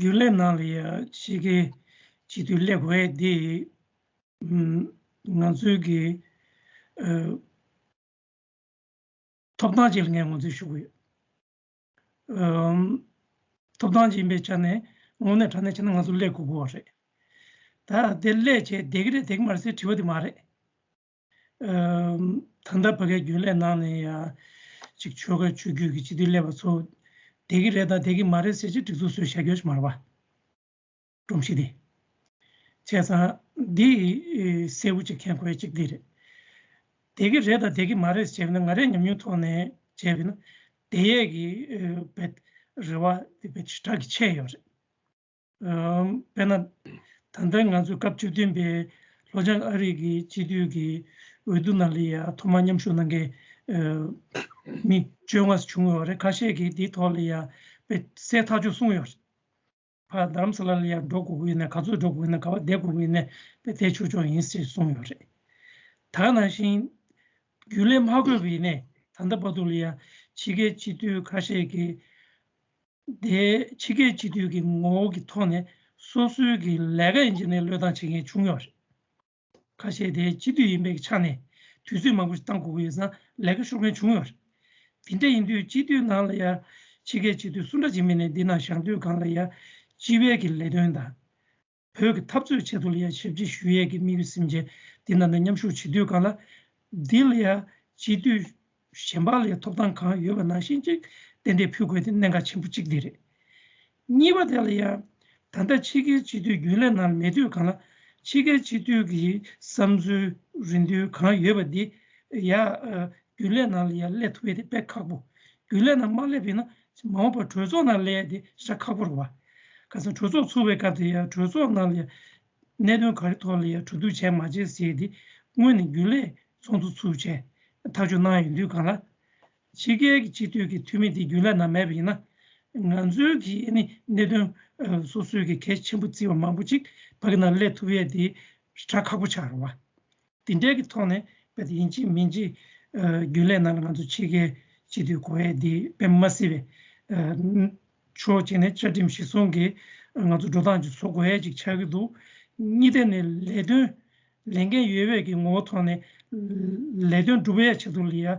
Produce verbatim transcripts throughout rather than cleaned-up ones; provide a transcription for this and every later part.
རྒྱུན་ལས་ནང་ལ་ཡ་ཕྱི་རྒྱལ་སྤྱི་འཐུས་སླེབས་དགོས་ཡ་འདི་ང་ཚོའི་གི་ཐོབ་ཐང་ཅིག་ལ་ངས་ངོས་འཛིན་ཞུ་གི་ཡོད། ཐོབ་ཐང་ཅིག་ཡིན་པའི་ཆ་ནས་དངོས་གནས་དྲང་གནས་བྱས་ན་ང་ཚོ་སླེབས་དགོས་ཀྱི་ཡོད་རེད། ད་དེ་སླེབས་བྱས་བསྡད་ཀྱི་རེད་བསྡད་ཀྱི་མ་རེད་ཟེར་དྲི་བ་དེ་མ་རེད། ད་ལྟ་ཕ་གའི་རྒྱུན་ལས་ནང་ནས་ཡང་ཅིག་ཆོལ་ཁ་ཆོས་བརྒྱུད་ཀྱི་སྤྱི་འཐུས་སླེབས་པ་ཚོ་བསྡད་ཀྱི་རེད་དང་བསྡད་ཀྱི་མ་རེད་ཟེར་ཅིག་སྒྲིག་འཛུགས་བཟོས་བཞག་རྒྱུ་ཞིག་མ་རེད་པ། སྒྲོམ་གཞི་འདི། བྱས་ཙང་འདི་གསལ་པོ་ཅིག་མཁྱེན་དགོས་ཡ་གཅིག་འདི་རེད། བསྡད་ཀྱི་རེད་དང་བསྡད་ཀྱི་མ་རེད་ཟེར་བ་ནི་ང་རའི་ཉམས་མྱོང་ཐོག་ནས་བྱས་པ་ན་བསྡད་ཡས་ཀྱི་བེད་རེ་བ་དེ་བེད་ཞེ་དྲག་གི་ཆེ་ཡོད་རེད། དཔེར་ན། ད་ལྟ་ང་ཚོའི་སྐབས་བཅུ་བདུན་པའི་ལྷོ་བྱང་ཨ་རི་གི་སྤྱི་འཐུས་ཀྱི་འོས་བསྡུ་ནང་ལ་ཡ་ཐོག་མར་མཉམ་ཞུགས་གནང་མཁན་མི་བཅོ་ལྔ་བྱུང་ཡོད་རེད། ཁ་ཤས་ཀྱིས་འདིའི་ཐོག་ལ་ཡ་དཔེ་གསལ་ཐག་ཆོད་གསུངས་ཡོད་རེད། ཕར་རྡ་རམ་ས་ལ་ལ་ཡ་འགྲོ་དགོས་ཀྱི་ཡོད་ན་ག་ཚོད་འགྲོ་དགོས་ཡོད་ན་ག་པར་བསྡད་དགོས་ཀྱི་ཡོད་ན་དཔེ་བསྡད་ཆོག་ཆོག་ཡིན་ཞེས་གསུངས་ཡོད་རེད། ད་ག་ནང་བཞིན་རྒྱུན་ལས་མ་དགོས་པ་ཡིན་ནའི་ད་ལྟ་བར་དུ་ལ་ཡ་ཕྱི་རྒྱལ་སྤྱི་འཐུས་ཁ་ཤས་ཀྱིས། དེ་ཕྱི་རྒྱལ་སྤྱི་འཐུས་ཀྱི་ངོ་བོ་གི་ཐོག་ནས་སོ་སོའི་གི་ལས་ཀ་ཡིན་གཅིག་ནས་བློས་བཏང་བྱེད་མཁན་བྱུང་ཡོད་རེད། ཁ་ཤས་དེ་སྤྱི་འཐུས་ཡིན་པའི་ཆ་ནས་དུས་ཚོད་མང་པོ་ཞིག་བཏང་དགོས་ཀྱི་ཡོད་ཙང་ལས་ཀ་ཤོར་མཁན་བྱུང་ཡོད་རེད། དེ་འདྲ་ཡིན་དུས་སྤྱི་འཐུས་ནང་ལ་ཡ་ཕྱི་རྒྱལ་སྤྱི་འཐུས་སུ་འདྲ་ཅིག་མིན་ནས་འདི་ནང་བཞུགས་དུས་སྒང་ལ་ཡ་སྤྱི་པའི་གི་ལས་དོན་དང་། བོད་ཀྱི་འཐབ་རྩོད་ཆེད་དུ་ལ་ཡ་ཞབས་ཕྱི་ཞུ་ཡས་ཀྱི་དམིགས་ཡུལ་སེམས་ཅན་འདི་ནང་ནས་མཉམ་ཞུགས་བྱེད་དུས་སྒང་ལ། འདི་ལ་ཡ་སྤྱི་འཐུས་གཞན་པ་ལ་ཡ་ཐོབ་ཐང་གང་ཡོད་པ་ནང་བཞིན་ཅིག་ཏན་ཏན་ཕུལ་དགོས་དེ་གནད་འགག་ཆེན་པོ་གཅིག་འདི་རེད། གཉིས་པ་དེ་ལ་ཡ་ད་ལྟ་ཕྱི་རྒྱལ་སྤྱི་འཐུས་རྒྱུན་ལས་ནང་མེད་དུས་སྒང་ལ་ཕྱི་རྒྱལ་སྤྱི་འཐུས་ཀྱི་བསམ་ཚུལ་རེ་འདུན་གང་ཡོད་པ་འདི་ཡ། རྒྱུན་ལས་ནང་ལ་ཡ་སླེབས་ཐུབ་ཡས་དེ་དཔེ་ཁག་པོ། རྒྱུན་ལས་ནང་མ་སླེབས་པ་ཡིན་ན་མ་འོངས་པར་གྲོས་ཚོགས་ནང་སླེབས་ཡས་དེ་ཞེ་དྲག་ཁག་པོ་རེད་བ། གང་ཟེར་གྲོས་ཚོགས་ཚུགས་པའི་སྐབས་དེ་ཡ་གྲོས་ཚོགས་ནང་ལ་ཡ་གནད་དོན་ག་རེ་ཐོག་ལ་ཡ་གྲོས་བསྡུར་བྱས་མ་བྱས་ཟེར་ཡས་དེ་སྔོན་ནས་རྒྱུན་ལས་ཚོགས་འདུ་ཚུགས་བྱས་ཐག་གཅོད་གནང་ཡོང་དུས་སྒང་ལ། ཕྱི་རྒྱལ་གྱི་སྤྱི་འཐུས་ཀྱི་འཐུས་མི་དེ་རྒྱུན་ལས་ནང་མེད་པ་ཡིན་ན། ང་ཚོའི་གི་ཨ་ནི་གནད་དོན་སོ་སོའི་གི་གལ་ཆེན་པོ་བརྩི་བ་མང་པོ་ཅིག་ཕ་གི་ནང་སླེབས་ཐུབ་ཡས་དེ་ཞེ་དྲག་ཁག་པོ་ཆགས་རེད་བ། དེ་འདྲའི་གི་ཐོག་ནས་དཔེ་དེ་ཡིན་གཅིག་མིན་གཅིག་རྒྱུན་ལས་ནང་ལ་ང་ཚོ་ཕྱི་རྒྱལ་སྤྱི་འཐུས་དགོས་ཡས་དེ་དཔེ་མ་སྲིད་པའི་ཕྱོགས་གཅིག་ནས་བཅའ་ཁྲིམས་གཞི་བཟུང་གི་ང་ཚོ་འགྲོ་སྟངས་ཅིག་བཟོ་དགོས་ཡས་ཅིག་ཆགས་ཀྱི་འདུག་གཉིས་ཐད་ནས་ལས་དོན་ལས་འགན་ཡོད་པའི་གི་ངོ་བོ་ཐོག་ནས་ལས་དོན་སྒྲུབ་ཡས་ཆེད་དུ་ལ་ཡ་ཨ་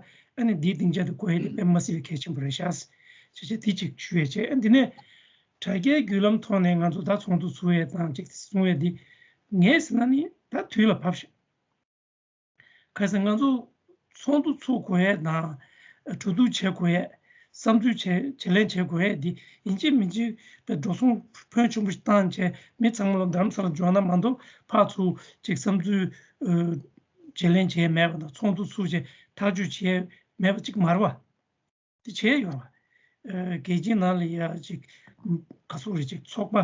ནི་འདིའི་སྡིངས་ཆ་དེ་དགོས་ཡས་དེ་དཔེ་མ་སྲིད་པའི་གལ་ཆེན་པོ་རེད་ཤག་ཅེས་བྱས་དེ་གཅིག་ཞུ་ཡས་བྱས། ཨ་འདི་ནས་དྲ་རྒྱའི་བརྒྱུད་ལམ་ཐོག་ནས་ང་ཚོ་ད་ཚོགས་འདུ་ཚུགས་ཡས་དང་གཅིག་གསུང་ཡས་འདི་ངས་ཟེར་ན་ནི་ད་དུས་ལ་བབས་ཤག་གལ་སྲིད་ང་ཚོ་ཚོགས་འདུ་ཚུགས་དགོས་ཡས་དང་གྲོས་བསྡུར་བྱེད་དགོས་ཡས་བསམ་ཚུལ་བྱེད་བྱེད་ལེན་བྱེད་དགོས་ཡས་འདི་ཡིན་གཅིག་མིན་གཅིག་པའི་འགྲོ་སོང་ཕོན་ཆེན་པོ་ཞིག་བཏང་བྱས་མི་ཚང་མ་ལ་རྡ་རམ་ས་ལ་འབྱོར་ན་མ་གཏོགས་ཕར་ཚུར་ཅིག་བསམ་ཚུལ་བྱེད་ལེན་བྱེད་ཡས་མེད་པ་དང་ཚོགས་འདུ་ཚུགས་བྱས་ཐག་གཅོད་བྱེད་ཡས་མེད་པ་ཅིག་མ་རེད་བ། དེ་བྱས་ཡོད་རེད། རྒྱལ་སྤྱིའི་ནང་ལ་ཡ་ཅིག་ག་ཚོད་རེད་ཅིག་ཚོགས་པ་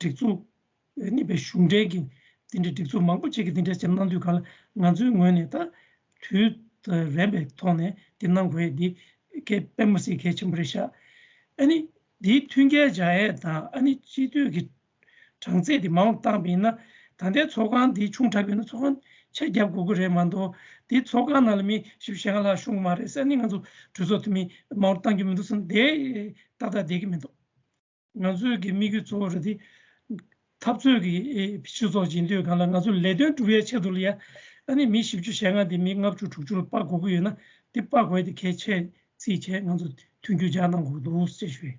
སྒྲིག་འཛུགས་གཉིས་པའི་གཞུང་འབྲེལ་གྱི་དེ་འདྲའི་སྒྲིག་འཛུགས་མང་པོ་ཅིག་གིས་དེ་འདྲ་ཅིག་གནང་དུས་ག་ལ་ང་ཚོའི་ངོས་ནས་ད་དུས་རན་པའི་ཐོག་ནས་དེ་གནང་དགོས་ཡས་འདི་གལ་དཔེ་མ་སྲིད་གལ་ཆེན་པོ་རེད་ཤག་ཨ་ནི་འདིའི་མཐུན་རྐྱེན་སྦྱར་ཡས་དང་ཨ་ནི་སྤྱི་འཐུས་ཀྱི་གྲངས་ཚད་དེ་མང་རུ་བཏང་བ་ཡིན་ན་ད་ལྟའི་ཚོགས་ཁང་འདི་ཆུང་དྲགས་པ་ཡིན་ན་ཚོགས་ཁང་ཆེ་རྒྱབ་དགོས་ཀྱི་རེད་མ་གཏོགས་འདི་ཚོགས་ཁང་ནང་ལ་མི་བཞི་བཅུ་ཞེ་ལྔ་ལྷག་ཤོང་གི་མ་རེད་ཟེར་ནས་ང་ཚོ་གྲོས་ཚོགས་འཐུས་མི་མང་རུ་བཏང་རྒྱུ་མི་འདུག་ཟེར་ན་དེ་ཏག་ཏག་བསྡད་ཀྱི་མི་འདུག་ང་ཚོའི་གི་དམིགས་ཡུལ་གཙོ་བོ་རེད་དེ། འཐབ་རྩོད་ཀྱི་སྤྱི་ཚོགས་ཅིག་ཡིན་དུས་སྒང་ལ་ང་ཚོ་ལས་དོན་སྒྲུབ་ཡའི་ཆེད་དུ་ལ་ཡ་ཨ་ནི་མི་བཞི་བཅུ་ཞེ་ལྔ་དེ་མི་ལྔ་བཅུ་དྲུག་ཅུ་ལ་སྤར་དགོས་ཀྱི་ཡོད་ན་དེ་སྤར་དགོས་ཡ་དེ་གལ་ཆེ་རྩིས་བྱས་ང་ཚོ་མཐུན་འགྱུར་སྦྱར་གནང་དགོས་འདུག་ཅེས་ཞུས།